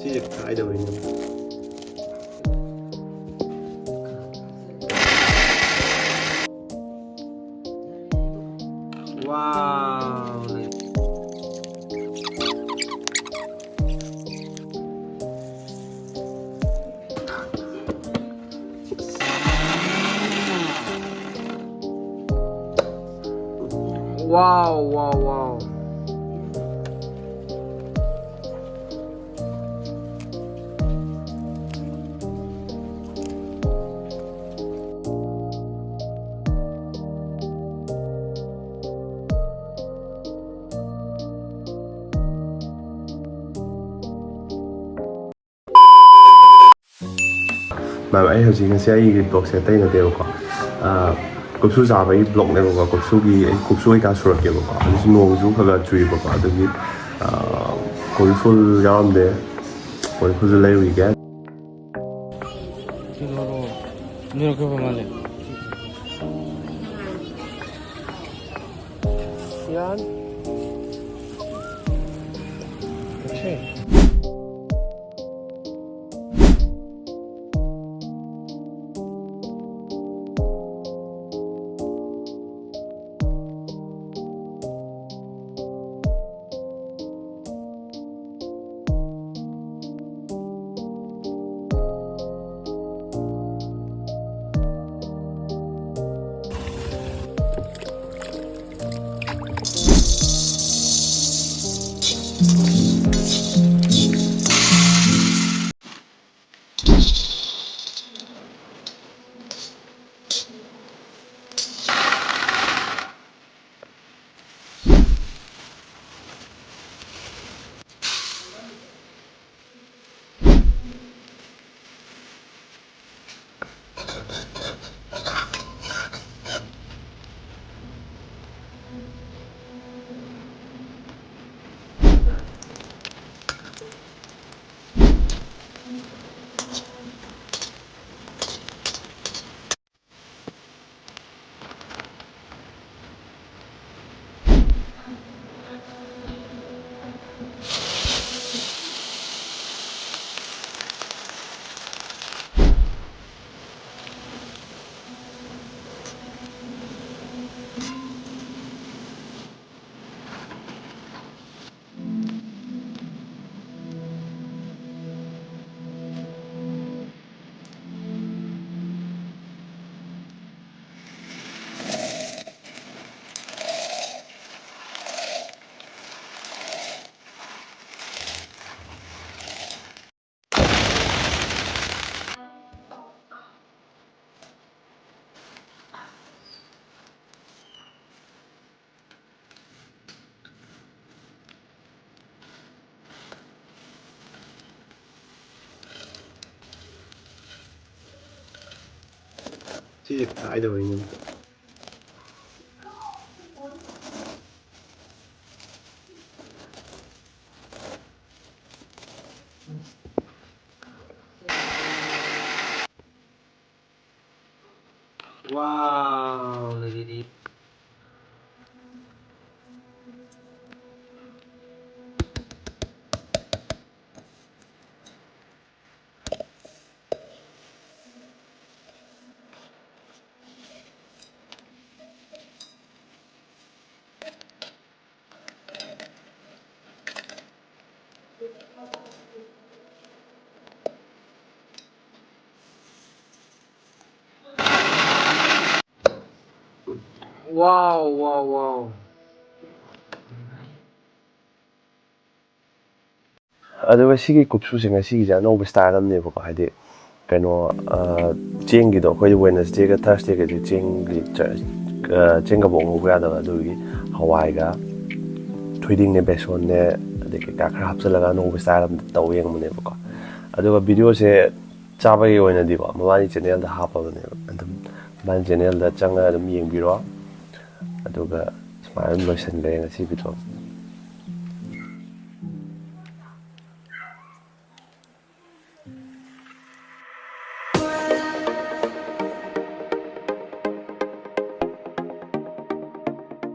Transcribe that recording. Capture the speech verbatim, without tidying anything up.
ꯁꯤꯁꯦ ꯀꯥꯏꯗꯧꯔꯤꯅꯣ? ꯋꯥꯎ, ꯂꯩ꯫ ꯋꯥꯎ, ꯋꯥꯎ, ꯋꯥꯎ꯫ ꯃꯦꯝ, ꯑꯩ ꯍꯧꯖꯤꯛ ꯉꯁꯤ ꯑꯩꯒꯤ ꯕ꯭ꯂꯣꯛꯁꯦ ꯑꯇꯩ ꯅꯠꯇꯦꯕꯀꯣ, ꯑꯥ, ꯀꯨꯞꯁꯨ ꯆꯥꯕꯒꯤ ꯕ꯭ꯂꯣꯛꯅꯦꯕꯀꯣ꯫ ꯀꯨꯞꯁꯨꯒꯤ, ꯑꯩ ꯀꯨꯞꯁꯨ ꯀꯩꯀꯥ ꯁꯨꯔꯛꯀꯦꯕꯀꯣ꯫ ꯑꯗꯨꯁꯨ ꯅꯣꯡꯁꯨ ꯈꯔ ꯈꯔ ꯆꯨꯏꯕꯀꯣ, ꯑꯗꯨꯒꯤ, ꯑꯥ, ꯀꯣꯕꯤ ꯐꯨꯜ ꯌꯥꯎꯔꯝꯗꯦ꯫ ꯀꯣꯕꯤ ꯐꯨꯜꯁꯨ ꯂꯩꯔꯨꯈꯤꯒꯦ꯫ ꯁꯤ ꯂꯧꯔꯣ꯫ ꯑꯅꯤꯔꯛ ꯈꯛꯇ ꯃꯥꯜꯂꯦ꯫ ꯌꯥꯅꯤ꯫ ꯑꯣꯀꯦ꯫ ꯁꯤꯁꯦ ꯀꯥꯏꯗꯕꯩꯅꯣ? Wow, ꯂꯩꯔꯤ꯫ Wow, wow, wow. ꯑꯗꯨꯒ ꯁꯤꯒꯤ ꯀꯨꯞꯁꯨꯁꯦ ꯉꯁꯤꯒꯤꯁꯦ ꯑꯅꯧꯕ style ꯑꯃꯅꯦꯕꯀꯣ, ꯍꯥꯏꯗꯤ ꯀꯩꯅꯣ, ꯑ, ꯆꯦꯡꯒꯤꯗꯣ ꯑꯩꯈꯣꯏ Wednesdayꯒ Thursdayꯒꯗꯤ ꯆꯦꯡꯒꯤ ꯆ-, ꯑ, ꯆꯦꯡ ꯀꯕꯣꯛ ꯉꯧꯕ ꯌꯥꯗꯕ, ꯑꯗꯨꯒꯤ ꯍꯋꯥꯏꯒ ꯊꯣꯏꯗꯤꯡꯅꯦ, ꯕꯦꯁꯣꯟꯅꯦ, ꯑꯗꯩ ꯀꯩꯀꯥ ꯈꯔ ꯍꯥꯞꯆꯤꯜꯂꯒ ꯑꯅꯧꯕ style ꯑꯃ ꯇꯧ ꯌꯦꯡꯕꯅꯦꯕꯀꯣ꯫ ꯑꯗꯨꯒ videoꯁꯦ ꯆꯥꯕꯒꯤ ꯑꯣꯏꯅꯗꯤꯀꯣ ꯃꯕꯥꯅꯤ channelꯗ ꯍꯥꯞꯄꯕꯅꯦꯕ, ꯑꯗꯨꯝ ꯃꯕꯥꯅꯤ channelꯗ ꯆꯪꯉꯒ ꯑꯗꯨꯝ ꯌꯦꯡꯕꯤꯔꯣ꯫ ꯑꯗꯨꯒ ꯁꯨꯃꯥꯏꯅ ꯑꯗꯨꯝ ꯂꯣꯏꯁꯤꯟꯈ꯭ꯔꯦ ꯉꯁꯤ video꯫